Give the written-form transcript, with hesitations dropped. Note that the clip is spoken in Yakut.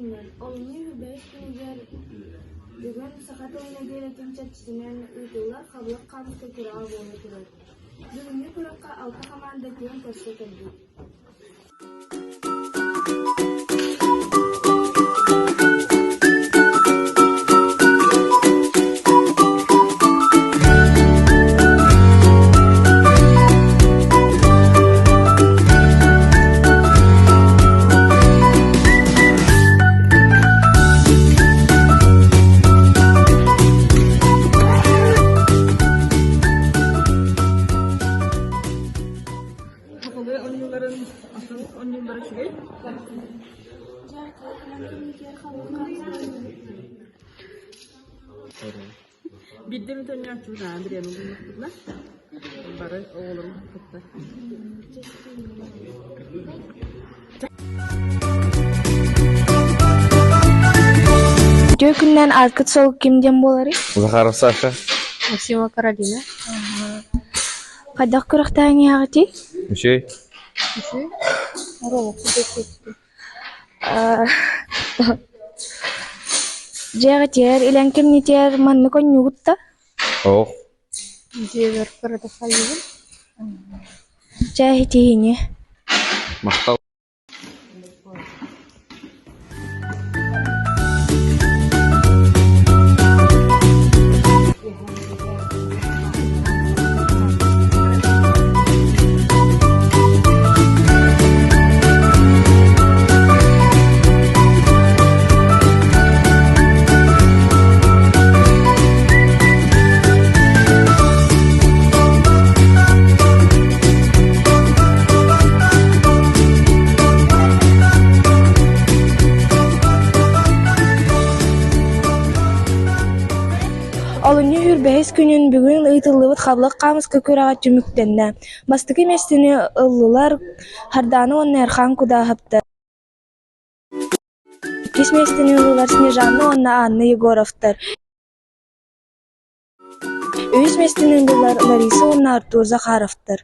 күнүнэн, олунньу үһүс күнүгэр бүгүн саха тылын нэдиэлэтин чэрчитинэн ыытыллар хабылык хаамыска күрэҕэ буола турар. Бүгүҥҥү күрэххэ алта хамаанда күөн көрсө кэлбит. Сахалыы оонньууларын атын оонньуулара үчүгэй. Биирдэ эмит оонньооччубут аан бириэмэ буллахпытына бары оҕолорум кытта. Үтүө күнүнэн ааккыт суол ким диэн буоларый? Захаров Саша. Максимова Каролина. Хайдах күрэхтэһэн иһэҕитий? Үчүгэй. Үчүгэй. Дьиэҕитигэр илэн кэмнитигэр маннык оонньуугут да? Оох. Дьиэбэр кырата хайыыбын. Чэ, итиһини. Махтал. Олунньу сүүрбэһис күнүн бүгүн ыытыллыбыт хабылык хаамыска күрэҕэ түмүктэннэ. Бастакы миэстэни ыллылар Хардаана уонна Эрхаан Кудааһаптар. Иккис миэстэни ыллылар Снежана уонна Анна Егоровтар. Үһүс миэстэни ыллылар Лариса уонна Артур Захаровтар.